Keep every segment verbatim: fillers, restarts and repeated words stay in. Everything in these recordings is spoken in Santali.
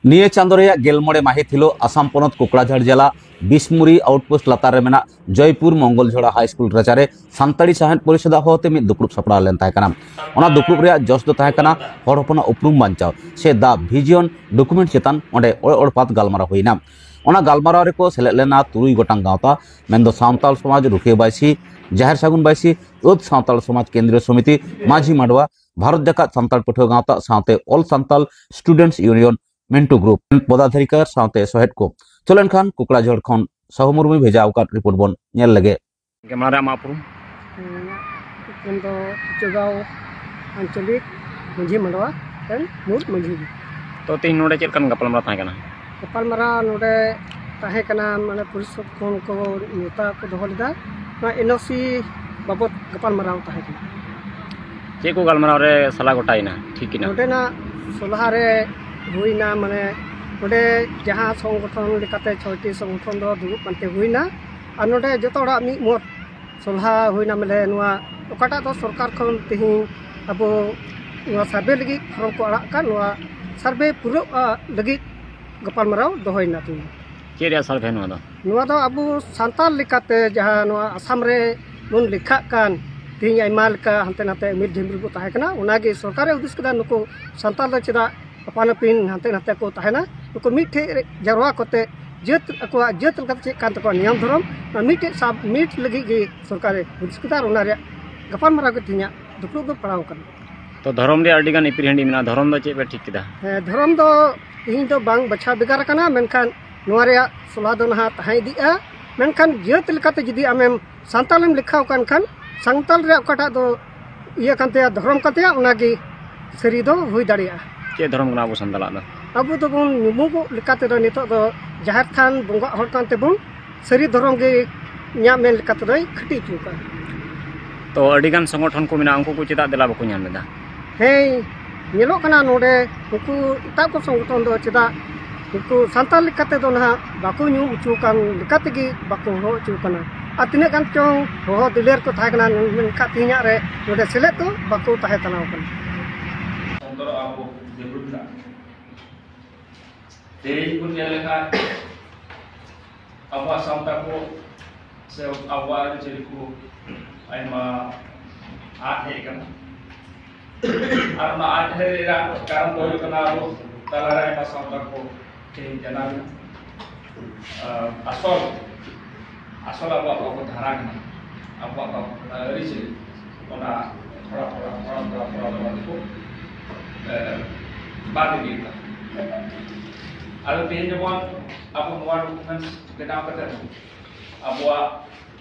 ᱱᱤᱭᱟᱹ ᱪᱟᱸᱫᱚ ᱨᱮᱭᱟᱜ ᱜᱮᱞ ᱢᱚᱬᱮ ᱢᱟᱹᱦᱤᱛ ᱦᱤᱞᱳᱜ ᱟᱥᱟᱢ ᱯᱚᱱᱚᱛ ᱠᱚᱠᱲᱟᱡᱷᱟᱲ ᱡᱮᱞᱟ ᱵᱤᱥᱢᱩᱨᱤ ᱟᱣᱩᱴᱯᱳᱥᱴ ᱞᱟᱛᱟᱨ ᱨᱮ ᱢᱮᱱᱟᱜ ᱡᱚᱭᱯᱩᱨ ᱢᱚᱝᱜᱚᱞ ᱡᱷᱚᱲᱟ ᱦᱟᱭ ᱥᱠᱩᱞ ᱨᱟᱪᱟᱨᱮ ᱥᱟᱱᱛᱟᱲᱤ ᱥᱟᱶᱦᱮᱫ ᱯᱚᱨᱤᱥᱚᱫ ᱦᱚᱛᱮ ᱢᱤᱫ ᱫᱩᱯᱲᱩᱵ ᱥᱟᱯᱲᱟᱣ ᱞᱮᱱ ᱛᱟᱦᱮᱸ ᱠᱟᱱᱟ᱾ ᱚᱱᱟ ᱫᱩᱯᱲᱩᱵ ᱨᱮᱭᱟᱜ ᱡᱚᱥ ᱫᱚ ᱛᱟᱦᱮᱸ ᱠᱟᱱᱟ ᱦᱚᱲ ᱦᱚᱯᱚᱱᱟᱜ ᱩᱯᱨᱩᱢ ᱵᱟᱧᱪᱟᱣ ᱥᱮ ᱫᱟ ᱵᱷᱤᱡᱤᱭᱚᱱ ᱰᱚᱠᱩᱢᱮᱱᱴ ᱪᱮᱛᱟᱱ ᱚᱸᱰᱮ ᱚᱲ ᱚᱲᱯᱟᱛ ᱜᱟᱞᱢᱟᱨᱟᱣ ᱦᱩᱭᱱᱟ᱾ ᱚᱱᱟ ᱜᱟᱞᱢᱟᱨᱟᱣ ᱨᱮᱠᱚ ᱥᱮᱞᱮᱫ ᱞᱮᱱᱟ ᱛᱩᱨᱩᱭ ᱜᱚᱴᱟᱝ ᱜᱟᱶᱛᱟ, ᱢᱮᱱᱫᱚ ᱥᱟᱱᱛᱟᱲ ᱥᱚᱢᱟᱡᱽ ᱨᱩᱠᱷᱤᱭᱟᱹ ᱵᱟᱭᱥᱤ, ᱡᱟᱦᱮᱨ ᱥᱟᱹᱜᱩᱱ ᱵᱟᱭᱥᱤ, ᱟᱹᱫ ᱥᱟᱱᱛᱟᱲ ᱥᱚᱢᱟᱡᱽ ᱠᱮᱱᱫᱨᱤᱭᱚ ᱥᱚᱢᱤᱛᱤ, ᱢᱟᱹᱡᱷᱤ ᱢᱟᱰᱣᱟ, ᱵᱷᱟᱨᱚᱛ ᱡᱟᱠᱟᱛ ᱥᱟᱱᱛᱟᱲ ᱯᱟᱹᱴᱷᱩᱣᱟᱹ ᱜᱟᱶᱛᱟ ᱥᱟᱶᱛᱮ ᱚᱞ ᱥᱟᱱᱛᱟᱲ ᱥᱴᱩᱰᱮᱱᱴᱥ ᱤᱭᱩᱱᱤᱭᱚᱱ ᱢᱮᱱᱴᱩ ᱜᱨᱩᱯ ᱨᱮᱱ ᱯᱚᱫᱟᱫᱷᱤᱠᱟᱨ ᱥᱟᱶᱛᱮ ᱥᱚᱦᱮᱫ ᱠᱚ᱾ ᱪᱚᱞᱮᱱ ᱠᱷᱟᱱ ᱠᱚᱠᱲᱟᱡᱷᱚᱲ ᱠᱷᱚᱱ ᱥᱟᱦᱩ ᱢᱩᱨᱢᱩᱭ ᱵᱷᱮᱡᱟ ᱟᱠᱟᱫ ᱨᱤᱯᱳᱨᱴ ᱵᱚᱱ ᱧᱮᱞ ᱞᱮᱜᱮ᱾ ᱜᱚᱢᱠᱮ, ᱢᱟᱲᱟᱝ ᱨᱮ ᱟᱢᱟᱜ ᱩᱯᱨᱩᱢ? ᱤᱧᱟᱹᱜ ᱩᱯᱨᱩᱢ ᱫᱚ ᱪᱚᱜᱟᱣ ᱟᱧᱪᱚᱞᱤᱠ ᱢᱟᱹᱡᱷᱤ ᱢᱟᱰᱣᱟ ᱨᱮᱱ ᱢᱩᱲ ᱢᱟᱹᱡᱷᱤ ᱜᱮ᱾ ᱛᱚ, ᱛᱮᱦᱮᱧ ᱱᱚᱰᱮ ᱪᱮᱫ ᱞᱮᱠᱟᱱ ᱜᱟᱯᱟᱞᱢᱟᱨᱟᱣ ᱛᱟᱦᱮᱸ ᱠᱟᱱᱟ? ᱜᱟᱯᱟᱞᱢᱟᱨᱟᱣ ᱱᱚᱰᱮ ᱛᱟᱦᱮᱸ ᱠᱟᱱᱟ, ᱢᱟᱱᱮ, ᱯᱚᱨᱤᱥᱚᱫ ᱠᱷᱚᱱ ᱠᱚ ᱱᱮᱣᱛᱟ ᱠᱚ ᱫᱚᱦᱚ ᱞᱮᱫᱟ, ᱱᱚᱣᱟ ᱮᱱ ᱳ ᱥᱤ ᱵᱟᱵᱚᱛ ᱜᱟᱯᱟᱞᱢᱟᱨᱟᱣ ᱛᱟᱦᱮᱸ ᱠᱟᱱᱟ᱾ ᱪᱮᱫ ᱠᱚ ᱜᱟᱞᱢᱟᱨᱟᱣ ᱨᱮ ᱥᱟᱞᱟ ᱜᱚᱴᱟᱭᱮᱱᱟ, ᱴᱷᱤᱠ ᱮᱱᱟ? ᱱᱚᱰᱮᱱᱟᱜ ᱥᱚᱞᱦᱟ ᱨᱮ ᱦᱩᱭᱱᱟ, ᱢᱟᱱᱮ, ᱱᱚᱰᱮ ᱡᱟᱦᱟᱸ ᱥᱚᱝᱜᱚᱴᱷᱚᱱ ᱞᱮᱠᱟᱛᱮ ᱪᱷᱚᱭᱴᱤ ᱥᱚᱝᱜᱚᱴᱷᱚᱱ ᱫᱚ ᱫᱩᱲᱩᱵ ᱯᱟᱱᱛᱮ ᱦᱩᱭᱱᱟ, ᱟᱨ ᱱᱚᱰᱮ ᱡᱚᱛᱚ ᱦᱚᱲᱟᱜ ᱢᱤᱫ ᱢᱚᱛ ᱥᱚᱞᱦᱟ ᱦᱩᱭᱱᱟ᱾ ᱢᱮᱱᱫᱚ ᱱᱚᱣᱟ ᱚᱠᱟᱴᱟᱜ ᱫᱚ ᱥᱚᱨᱠᱟᱨ ᱠᱷᱚᱱ ᱛᱮᱦᱮᱧ ᱟᱵᱚ ᱱᱚᱣᱟ ᱥᱟᱨᱵᱷᱮ ᱞᱟᱹᱜᱤᱫ ᱯᱷᱚᱨᱢ ᱠᱚ ᱟᱲᱟᱜ ᱟᱠᱟᱫ, ᱱᱚᱣᱟ ᱥᱟᱨᱵᱷᱮ ᱯᱩᱨᱟᱹᱜ ᱞᱟᱹᱜᱤᱫ ᱜᱟᱯᱟᱞᱢᱟᱨᱟᱣ ᱫᱚᱦᱚᱭᱮᱱᱟ ᱛᱮᱦᱮᱧ᱾ ᱪᱮᱫ ᱨᱮᱭᱟᱜ ᱥᱟᱨᱵᱷᱮ ᱱᱚᱣᱟ ᱫᱚ? ᱱᱚᱣᱟ ᱫᱚ ᱟᱵᱚ ᱥᱟᱱᱛᱟᱲ ᱞᱮᱠᱟᱛᱮ ᱡᱟᱦᱟᱸ ᱱᱚᱣᱟ ᱟᱥᱟᱢ ᱨᱮ ᱵᱚᱱ ᱞᱮᱠᱷᱟᱜ ᱠᱟᱱ, ᱛᱮᱦᱮᱧ ᱟᱭᱢᱟ ᱞᱮᱠᱟ ᱦᱟᱱᱛᱮ ᱱᱟᱛᱮ ᱟᱢᱤᱨ ᱰᱷᱤᱢᱨᱤ ᱠᱚ ᱛᱟᱦᱮᱸ ᱠᱟᱱᱟ, ᱚᱱᱟᱜᱮ ᱥᱚᱨᱠᱟᱨᱮ ᱦᱩᱫᱤᱥ ᱠᱮᱫᱟ, ᱱᱩᱠᱩ ᱥᱟᱱᱛᱟᱲ ᱫᱚ ᱪᱮᱫᱟᱜ ᱟᱯᱟᱱ ᱟᱹᱯᱤᱱ ᱦᱟᱱᱛᱮ ᱱᱟᱛᱮ ᱠᱚ ᱛᱟᱦᱮᱱᱟ, ᱱᱩᱠᱩ ᱢᱤᱫ ᱴᱷᱮᱱ ᱨᱮ ᱡᱟᱨᱣᱟ ᱠᱟᱛᱮ ᱡᱟᱹᱛ, ᱟᱠᱚᱣᱟᱜ ᱡᱟᱹᱛ ᱞᱮᱠᱟᱛᱮ ᱪᱮᱫ ᱠᱟᱱ ᱛᱟᱠᱚᱣᱟ ᱱᱤᱭᱚᱢ ᱫᱷᱚᱨᱚᱢ, ᱚᱱᱟ ᱢᱤᱫᱴᱮᱡ ᱥᱟᱵ ᱢᱤᱫ ᱞᱟᱹᱜᱤᱫ ᱜᱮ ᱥᱚᱨᱠᱟᱨᱮ ᱦᱩᱫᱤᱥ ᱠᱮᱫᱟ ᱟᱨ ᱚᱱᱟ ᱨᱮᱭᱟᱜ ᱜᱟᱯᱟᱞᱢᱟᱨᱟᱣ ᱜᱮ ᱛᱮᱦᱮᱧᱟᱜ ᱫᱩᱯᱲᱩᱵ ᱫᱚ ᱯᱟᱲᱟᱣ ᱟᱠᱟᱱᱟ᱾ ᱛᱚ, ᱫᱷᱚᱨᱚᱢ ᱨᱮᱭᱟᱜ ᱟᱹᱰᱤ ᱜᱟᱱ ᱤᱯᱤᱨ ᱦᱤᱸᱰᱤ ᱢᱮᱱᱟᱜᱼᱟ, ᱫᱷᱚᱨᱚᱢ ᱫᱚ ᱪᱮᱫ ᱯᱮ ᱴᱷᱤᱠ ᱠᱮᱫᱟ? ᱦᱮᱸ, ᱫᱷᱚᱨᱚᱢ ᱫᱚ ᱛᱮᱦᱮᱧ ᱫᱚ ᱵᱟᱝ ᱵᱟᱪᱷᱟᱣ ᱵᱷᱮᱜᱟᱨ ᱟᱠᱟᱱᱟ, ᱢᱮᱱᱠᱷᱟᱱ ᱱᱚᱣᱟ ᱨᱮᱭᱟᱜ ᱥᱚᱞᱦᱟ ᱫᱚ ᱱᱟᱦᱟᱜ ᱛᱟᱦᱮᱸ ᱤᱫᱤᱜᱼᱟ᱾ ᱢᱮᱱᱠᱷᱟᱱ ᱡᱟᱹᱛ ᱞᱮᱠᱟᱛᱮ ᱡᱩᱫᱤ ᱟᱢᱮᱢ ᱥᱟᱱᱛᱟᱞᱮᱢ ᱞᱮᱠᱷᱟᱣ ᱠᱟᱱ ᱠᱷᱟᱱ, ᱥᱟᱱᱛᱟᱞ ᱨᱮᱭᱟᱜ ᱚᱠᱟᱴᱟᱜ ᱫᱚ ᱤᱭᱟᱹ ᱠᱟᱱ ᱛᱟᱭᱟ, ᱫᱷᱚᱨᱚᱢ ᱠᱟᱱ ᱛᱟᱭᱟ, ᱚᱱᱟᱜᱮ ᱥᱟᱹᱨᱤ ᱫᱚ ᱦᱩᱭ ᱫᱟᱲᱮᱭᱟᱜᱼᱟ᱾ ᱪᱮᱫ ᱫᱷᱚᱨᱚᱢ ᱠᱟᱱᱟ ᱟᱵᱚ ᱥᱟᱱᱛᱟᱞᱟᱜ ᱫᱚ? ᱟᱵᱚ ᱫᱚᱵᱚᱱ ᱧᱩᱢᱩᱜᱚᱜ ᱞᱮᱠᱟ ᱛᱮᱫᱚ ᱱᱤᱛᱚᱜ ᱫᱚ ᱡᱟᱦᱮᱨ ᱛᱷᱟᱱ ᱵᱚᱸᱜᱟᱜ ᱦᱚᱲ ᱠᱟᱱ ᱛᱮᱵᱚᱱ ᱥᱟᱹᱨᱤ ᱫᱷᱚᱨᱚᱢ ᱜᱮ ᱤᱧᱟᱹᱜ ᱢᱮᱱ ᱞᱮᱠᱟ ᱛᱮᱫᱚᱭ ᱠᱷᱟᱹᱴᱤ ᱦᱚᱪᱚ ᱠᱟᱜᱼᱟ᱾ ᱛᱚ, ᱟᱹᱰᱤᱜᱟᱱ ᱥᱚᱝᱜᱚᱴᱷᱚᱱ ᱠᱚ ᱢᱮᱱᱟᱜᱼᱟ, ᱩᱱᱠᱩ ᱠᱚ ᱪᱮᱫᱟᱜ ᱫᱮᱞᱟ ᱵᱟᱠᱚ ᱧᱟᱢ ᱞᱮᱫᱟ? ᱦᱮᱸ, ᱧᱮᱞᱚᱜ ᱠᱟᱱᱟ ᱱᱚᱰᱮ ᱩᱱᱠᱩ ᱮᱴᱟᱜ ᱠᱚ ᱥᱚᱝᱜᱚᱴᱷᱚᱱ ᱫᱚ ᱪᱮᱫᱟᱜ ᱩᱱᱠᱩ ᱥᱟᱱᱛᱟᱲ ᱞᱮᱠᱟ ᱛᱮᱫᱚ ᱱᱟᱦᱟᱜ ᱵᱟᱠᱚ ᱧᱩᱢ ᱦᱚᱪᱚ ᱟᱠᱟᱱ ᱞᱮᱠᱟ ᱛᱮᱜᱮ ᱵᱟᱠᱚ ᱦᱚᱦᱚ ᱦᱚᱪᱚ ᱟᱠᱟᱱᱟ᱾ ᱟᱨ ᱛᱤᱱᱟᱹᱜ ᱜᱟᱱ ᱪᱚᱝ ᱦᱚᱦᱚ ᱫᱤᱞᱮᱨ ᱠᱚ ᱛᱟᱦᱮᱸ ᱠᱟᱱᱟ, ᱢᱮᱱᱠᱷᱟᱱ ᱛᱮᱦᱮᱧᱟᱜ ᱨᱮ ᱱᱚᱰᱮ ᱥᱮᱞᱮᱫ ᱫᱚ ᱵᱟᱠᱚ ᱛᱟᱦᱮᱸ ᱛᱟᱲᱟᱣ ᱟᱠᱟᱱᱟ᱾ ᱛᱮᱦᱮᱧ ᱵᱚᱱ ᱧᱮᱞ ᱞᱮᱠᱷᱟᱱ ᱟᱵᱚᱣᱟᱜ ᱥᱟᱶᱛᱟ ᱠᱚ ᱥᱮ ᱟᱵᱚᱣᱟᱜ ᱟᱹᱨᱤᱪᱟᱹᱞᱤ ᱠᱚ ᱟᱭᱢᱟ ᱟᱫ ᱦᱮᱡ ᱟᱠᱟᱱᱟ᱾ ᱟᱨ ᱚᱱᱟ ᱟᱫ ᱦᱮᱡ ᱨᱮᱭᱟᱜ ᱠᱟᱨᱚᱱ ᱫᱚ ᱦᱩᱭᱩᱜ ᱠᱟᱱᱟ ᱟᱵᱚ ᱛᱟᱞᱟᱨᱮ ᱟᱭᱢᱟ ᱥᱟᱶᱛᱟ ᱠᱚ ᱛᱮᱦᱮᱧ ᱡᱟᱱᱟᱢ ᱮᱱᱟ᱾ ᱟᱨ ᱟᱥᱚᱞ ᱟᱥᱚᱞ ᱟᱵᱚᱣᱟᱜ ᱵᱟᱵᱚ ᱫᱷᱟᱨᱟ ᱠᱟᱱᱟ, ᱟᱵᱚᱣᱟᱜ ᱵᱟᱵᱚ ᱟᱹᱨᱤᱪᱟᱹᱞᱤ, ᱚᱱᱟ ᱛᱷᱚᱲᱟ ᱛᱷᱚᱲᱟ ᱛᱷᱚᱲᱟ ᱛᱷᱚᱲᱟ ᱛᱷᱚᱲᱟ ᱛᱮᱠᱚ ᱵᱟᱫ ᱤᱫᱤᱭᱮᱫᱟ᱾ ᱟᱫᱚ ᱛᱮᱦᱮᱧ ᱡᱮᱢᱚᱱ ᱟᱵᱚ ᱱᱚᱣᱟ ᱰᱚᱠᱩᱢᱮᱱᱴᱥ ᱵᱮᱱᱟᱣ ᱠᱟᱛᱮ ᱦᱚᱸ ᱟᱵᱚᱣᱟᱜ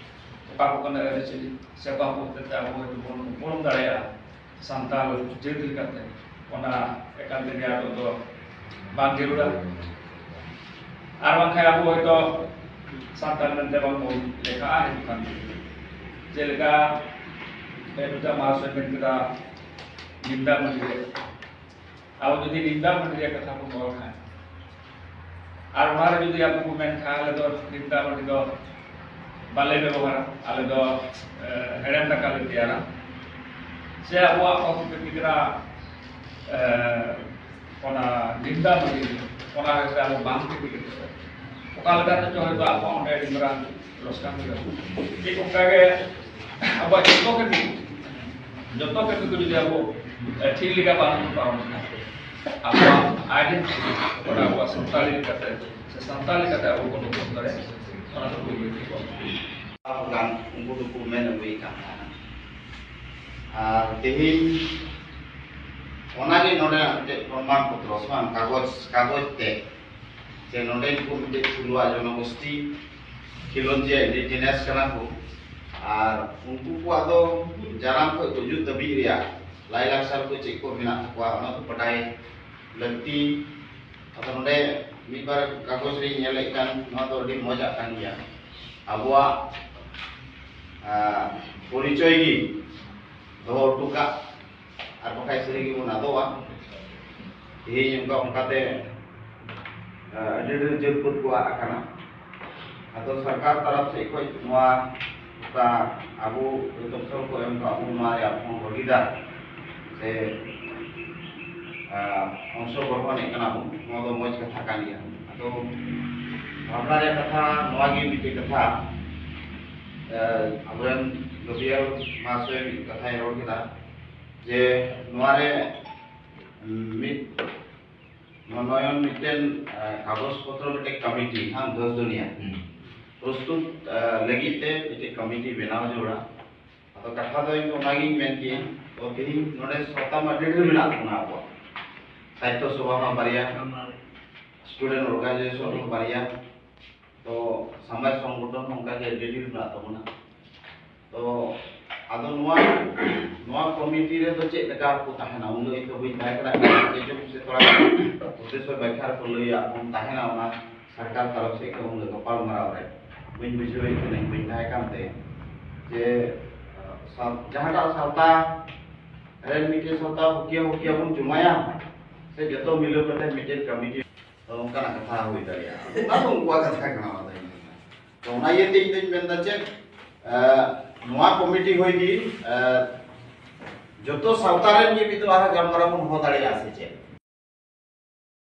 ᱚᱠᱟ ᱠᱚ ᱠᱟᱱᱟ ᱟᱹᱨᱤᱪᱟᱹᱞᱤ ᱥᱮ ᱚᱠᱟ ᱠᱚ ᱦᱚᱛᱮᱛᱮ ᱟᱵᱚ ᱦᱚᱭᱛᱳ ᱵᱚᱱ ᱩᱯᱨᱩᱢ ᱫᱟᱲᱮᱭᱟᱜᱼᱟ, ᱥᱟᱱᱛᱟᱲ ᱡᱟᱹᱛ ᱞᱮᱠᱟᱛᱮ, ᱚᱱᱟ ᱮᱠᱟᱞ ᱛᱮᱜᱮ ᱟᱵᱚ ᱫᱚ ᱵᱟᱝ ᱡᱟᱹᱨᱩᱲᱟ᱾ ᱟᱨ ᱵᱟᱝᱠᱷᱟᱱ ᱟᱵᱚ ᱦᱚᱭᱛᱳ ᱥᱟᱱᱛᱟᱲ ᱢᱮᱱᱛᱮ ᱵᱟᱝ ᱵᱚᱱ ᱞᱮᱠᱷᱟᱜᱼᱟ ᱦᱤᱡᱩᱜ ᱠᱟᱱ ᱫᱤᱱ ᱨᱮ᱾ ᱡᱮᱞᱮᱠᱟ ᱮᱴᱟᱜ ᱢᱟᱦᱟᱥᱚᱭ ᱢᱮᱱ ᱠᱮᱫᱟ, ᱱᱤᱱᱫᱟ ᱢᱟᱹᱱᱰᱤ ᱨᱮ, ᱟᱵᱚ ᱡᱩᱫᱤ ᱱᱤᱱᱫᱟ ᱢᱟᱹᱱᱰᱤ ᱨᱮᱭᱟᱜ ᱠᱟᱛᱷᱟ ᱵᱚᱱ ᱨᱚᱲ ᱠᱷᱟᱱ, ᱟᱨ ᱚᱱᱟᱨᱮ ᱡᱩᱫᱤ ᱟᱵᱚ ᱵᱚᱱ ᱢᱮᱱ ᱠᱷᱟᱱ, ᱟᱞᱮ ᱫᱚ ᱱᱤᱱᱫᱟ ᱢᱟᱹᱱᱰᱤ ᱫᱚ ᱵᱟᱞᱮ ᱵᱮᱵᱚᱦᱟᱨᱟ, ᱟᱞᱮ ᱫᱚ ᱦᱮᱲᱮᱢ ᱫᱟᱠᱟ ᱞᱮ ᱛᱮᱭᱟᱨᱟ, ᱥᱮ ᱟᱵᱚᱣᱟᱜ ᱚᱛ ᱵᱷᱤᱛᱤᱨ ᱨᱮ ᱚᱱᱟ ᱱᱤᱱᱫᱟ ᱢᱟᱹᱱᱰᱤ, ᱚᱱᱟ ᱨᱮ ᱟᱵᱚ ᱵᱟᱝ ᱠᱷᱮᱛᱤ ᱠᱟᱛᱮ ᱚᱠᱟ ᱞᱮᱠᱟᱛᱮ ᱪᱚ ᱦᱚᱭᱛᱳ ᱟᱵᱚᱣᱟᱜ ᱚᱸᱰᱮ ᱟᱹᱰᱤ ᱢᱟᱨᱟᱝ ᱞᱚᱥᱠᱟᱱ ᱦᱩᱭᱩᱜᱼᱟ᱾ ᱴᱷᱤᱠ ᱚᱱᱠᱟᱜᱮ ᱟᱵᱚᱣᱟᱜ ᱡᱚᱛᱚ ᱠᱷᱮᱛᱤ, ᱡᱚᱛᱚ ᱠᱷᱮᱛᱤ ᱠᱚ ᱡᱩᱫᱤ ᱟᱵᱚ ᱴᱷᱤᱠ ᱞᱮᱠᱟ ᱵᱟᱝ ᱵᱚᱱ ᱯᱟᱨᱚᱢ ᱞᱮᱠᱷᱟᱱ, ᱟᱵᱚᱣᱟᱜ ᱟᱭᱰᱮᱱᱴᱤᱴᱤ, ᱚᱱᱟ ᱟᱵᱚᱣᱟᱜ ᱥᱟᱱᱛᱟᱲᱤ ᱞᱮᱠᱟᱛᱮ ᱥᱮ ᱥᱟᱱᱛᱟᱲ ᱞᱮᱠᱟᱛᱮ ᱟᱵᱚ ᱵᱚᱱ ᱩᱯᱨᱩᱢ ᱫᱟᱲᱮᱭᱟᱜᱼᱟ, ᱚᱱᱟ ᱫᱚ ᱯᱩᱭᱞᱩ ᱴᱷᱤᱠᱚᱜᱼᱟ᱾ ᱜᱟᱱ ᱩᱱᱠᱩ ᱫᱚᱠᱚ ᱢᱮᱱ ᱟᱹᱜᱩᱭᱮᱫ ᱠᱟᱱ ᱛᱟᱦᱮᱱᱟ᱾ ᱟᱨ ᱛᱮᱦᱮᱧ ᱚᱱᱟᱜᱮ ᱱᱚᱰᱮᱱᱟᱜ ᱢᱤᱫᱴᱮᱡ ᱯᱨᱚᱢᱟᱱ ᱯᱚᱛᱨᱚ ᱥᱮ ᱵᱟᱝ, ᱠᱟᱜᱚᱡᱽ, ᱠᱟᱜᱚᱡᱽ ᱛᱮ ᱡᱮ ᱱᱚᱰᱮ ᱠᱚ ᱢᱤᱫᱴᱮᱡ ᱛᱷᱩᱞᱩᱣᱟ ᱡᱚᱱᱚᱜᱳᱥᱴᱤ ᱠᱷᱮᱞᱳᱱᱡᱤᱭᱟ ᱤᱱᱰᱤᱡᱤᱱᱟᱥ ᱠᱟᱱᱟ ᱠᱚ᱾ ᱟᱨ ᱩᱱᱠᱩ ᱠᱚᱣᱟᱜ ᱫᱚ ᱡᱟᱱᱟᱢ ᱠᱷᱚᱱ ᱜᱩᱡᱩᱜ ᱫᱷᱟᱹᱵᱤᱡ ᱨᱮᱭᱟᱜ ᱞᱟᱭᱼᱞᱟᱠᱪᱟᱨ ᱠᱚ ᱪᱮᱫ ᱠᱚ ᱢᱮᱱᱟᱜ ᱛᱟᱠᱚᱣᱟ, ᱚᱱᱟ ᱠᱚ ᱵᱟᱰᱟᱭ ᱞᱟᱹᱠᱛᱤ᱾ ᱟᱫᱚ ᱱᱚᱰᱮ ᱢᱤᱫ ᱵᱟᱨ ᱠᱟᱜᱚᱡᱽ ᱨᱤᱧ ᱧᱮᱞᱮᱫ ᱠᱟᱱ, ᱱᱚᱣᱟ ᱫᱚ ᱟᱹᱰᱤ ᱢᱚᱡᱟᱜ ᱠᱟᱱ ᱜᱮᱭᱟ᱾ ᱟᱵᱚᱣᱟᱜ, ᱟᱸ, ᱯᱚᱨᱤᱪᱚᱭ ᱜᱮ ᱫᱚᱦᱚ ᱦᱚᱴᱚ ᱠᱟᱜ ᱟᱨ ᱵᱟᱠᱷᱟᱡ ᱥᱟᱹᱨᱤ ᱜᱮᱵᱚᱱ ᱟᱫᱚᱜᱼᱟ᱾ ᱛᱮᱦᱮᱧ ᱚᱱᱠᱟ ᱚᱱᱠᱟᱛᱮ, ᱟᱸ, ᱟᱹᱰᱤ ᱰᱷᱮᱨ ᱡᱟᱹᱛ ᱯᱟᱹᱛ ᱠᱚ ᱟᱫ ᱟᱠᱟᱱᱟ᱾ ᱟᱫᱚ ᱥᱚᱨᱠᱟᱨ ᱛᱚᱨᱚᱯ ᱥᱮᱫ ᱠᱷᱚᱱ ᱱᱚᱣᱟ ᱚᱠᱟ ᱟᱵᱚ ᱡᱚᱛᱚ ᱥᱚᱨ ᱠᱚ ᱮᱢ ᱠᱟᱜ ᱵᱚᱱ, ᱱᱚᱣᱟ ᱨᱮᱭᱟᱜ ᱦᱚᱸ ᱵᱷᱟᱹᱜᱤᱫᱟᱨ ᱥᱮ ᱚᱝᱥᱚᱜᱨᱚᱦᱚᱱᱮᱫ ᱠᱟᱱᱟ ᱵᱚᱱ, ᱱᱚᱣᱟ ᱫᱚ ᱢᱚᱡᱽ ᱠᱟᱛᱷᱟ ᱠᱟᱱ ᱜᱮᱭᱟ᱾ ᱟᱫᱚ ᱵᱷᱟᱵᱽᱱᱟ ᱨᱮᱭᱟᱜ ᱠᱟᱛᱷᱟ ᱱᱚᱣᱟ ᱜᱮ ᱢᱤᱫᱴᱮᱡ ᱠᱟᱛᱷᱟ, ᱟᱵᱚᱨᱮᱱ ᱜᱟᱹᱵᱤᱭᱟᱹ ᱢᱟᱦᱟᱥᱚᱭ ᱢᱤᱫ ᱠᱟᱛᱷᱟᱭ ᱨᱚᱲ ᱠᱮᱫᱟ ᱡᱮ ᱱᱚᱣᱟ ᱨᱮ ᱢᱤᱫ ᱢᱚᱱᱚᱭᱚᱱ ᱢᱤᱫᱴᱮᱱ ᱠᱟᱜᱚᱡᱽ ᱯᱚᱛᱨᱚ ᱢᱤᱫᱴᱮᱱ ᱠᱚᱢᱤᱴᱤ ᱦᱟᱸᱜ ᱫᱚᱥ ᱡᱚᱱᱤᱭᱟ ᱯᱨᱚᱥᱛᱩᱛ ᱞᱟᱹᱜᱤᱫ ᱛᱮ ᱢᱤᱫᱴᱮᱱ ᱠᱚᱢᱤᱴᱤ ᱵᱮᱱᱟᱣ ᱡᱟᱹᱨᱩᱲᱟ᱾ ᱟᱫᱚ ᱠᱟᱛᱷᱟ ᱫᱚ ᱤᱧ ᱫᱚ ᱚᱱᱟᱜᱤᱧ ᱢᱮᱱ ᱠᱮᱭᱟ᱾ ᱛᱚ ᱛᱮᱦᱮᱧ ᱱᱚᱰᱮ ᱥᱟᱶᱛᱟ ᱢᱟ ᱟᱹᱰᱤ ᱰᱷᱮᱨ ᱢᱮᱱᱟᱜ ᱛᱟᱵᱚᱱᱟ ᱟᱵᱚᱣᱟᱜ᱾ ᱥᱟᱦᱤᱛᱛᱚ ᱥᱚᱵᱷᱟ ᱢᱟ ᱵᱟᱨᱭᱟ, ᱥᱴᱩᱰᱮᱱᱴ ᱚᱨᱜᱟᱱᱟᱭᱡᱮᱥᱚᱱ ᱦᱚᱸ ᱵᱟᱨᱭᱟ, ᱛᱚ ᱥᱟᱢᱟᱡᱽ ᱥᱚᱝᱜᱚᱴᱷᱚᱱ ᱦᱚᱸ ᱚᱱᱠᱟ ᱜᱮ ᱟᱹᱰᱤ ᱰᱷᱮᱨ ᱢᱮᱱᱟᱜ ᱛᱟᱵᱚᱱᱟ᱾ ᱛᱚ ᱟᱫᱚ ᱱᱚᱣᱟ ᱱᱚᱣᱟ ᱠᱚᱢᱤᱴᱤ ᱨᱮᱫᱚ ᱪᱮᱫ ᱞᱮᱠᱟ ᱠᱚ ᱛᱟᱦᱮᱱᱟ? ᱩᱱ ᱫᱚ ᱤᱧ ᱫᱚ ᱵᱟᱹᱧ ᱛᱟᱦᱮᱸ ᱠᱟᱱᱟ, ᱡᱮ ᱡᱩᱜᱽ ᱥᱮ ᱛᱷᱚᱲᱟ ᱩᱫᱽᱫᱮᱥᱥᱚ ᱵᱟᱠᱷᱨᱟ ᱠᱚ ᱞᱟᱹᱭᱟ ᱵᱚᱱ ᱛᱟᱦᱮᱱᱟ, ᱚᱱᱟ ᱥᱚᱨᱠᱟᱨ ᱛᱚᱨᱚᱯ ᱥᱮᱫ ᱠᱷᱚᱱ ᱩᱱ ᱫᱚ ᱜᱟᱯᱟᱞ ᱢᱟᱨᱟᱣ ᱨᱮ ᱵᱟᱹᱧ ᱵᱩᱡᱷᱟᱹᱣᱮᱫ ᱠᱟᱱᱟᱧ, ᱵᱟᱹᱧ ᱛᱟᱦᱮᱸ ᱠᱟᱱᱛᱮ ᱡᱮ ᱥᱟᱶ- ᱡᱟᱦᱟᱸᱴᱟᱜ ᱥᱟᱶᱛᱟ ᱨᱮᱱ ᱢᱤᱫᱴᱮᱱ ᱥᱟᱶᱛᱟ ᱦᱩᱠᱤᱭᱟᱹ ᱦᱩᱠᱤᱭᱟᱹ ᱵᱚᱱ ᱡᱚᱢᱟᱭᱟ ᱥᱮ ᱡᱚᱛᱚ ᱢᱤᱞᱟᱹᱣ ᱠᱟᱛᱮ ᱢᱤᱫᱴᱮᱱ ᱠᱚᱢᱤᱴᱤ, ᱛᱚ ᱚᱱᱠᱟᱱᱟᱜ ᱠᱟᱛᱷᱟ ᱦᱩᱭ ᱫᱟᱲᱮᱭᱟᱜᱼᱟ᱾ ᱚᱱᱟ ᱫᱚ ᱩᱱᱠᱩᱣᱟᱜ ᱠᱟᱛᱷᱟ ᱠᱟᱱᱟ᱾ ᱚᱱᱟ ᱫᱚ ᱤᱧ ᱫᱚ ᱛᱚ ᱚᱱᱟ ᱤᱭᱟᱹᱛᱮ ᱤᱧ ᱫᱚᱧ ᱢᱮᱱᱫᱟ ᱪᱮᱫ, ᱮ, ᱱᱚᱣᱟ ᱠᱚᱢᱤᱴᱤ ᱦᱩᱭ ᱜᱮ, ᱮ, ᱡᱚᱛᱚ ᱥᱟᱶᱛᱟ ᱨᱮᱱ ᱜᱮ ᱢᱤᱫ ᱫᱚ ᱟᱨᱦᱚᱸ ᱜᱟᱞᱢᱟᱨᱟᱣ ᱵᱚᱱ ᱦᱚᱦᱚ ᱫᱟᱲᱮᱭᱟᱜᱼᱟ ᱥᱮ ᱪᱮᱫ?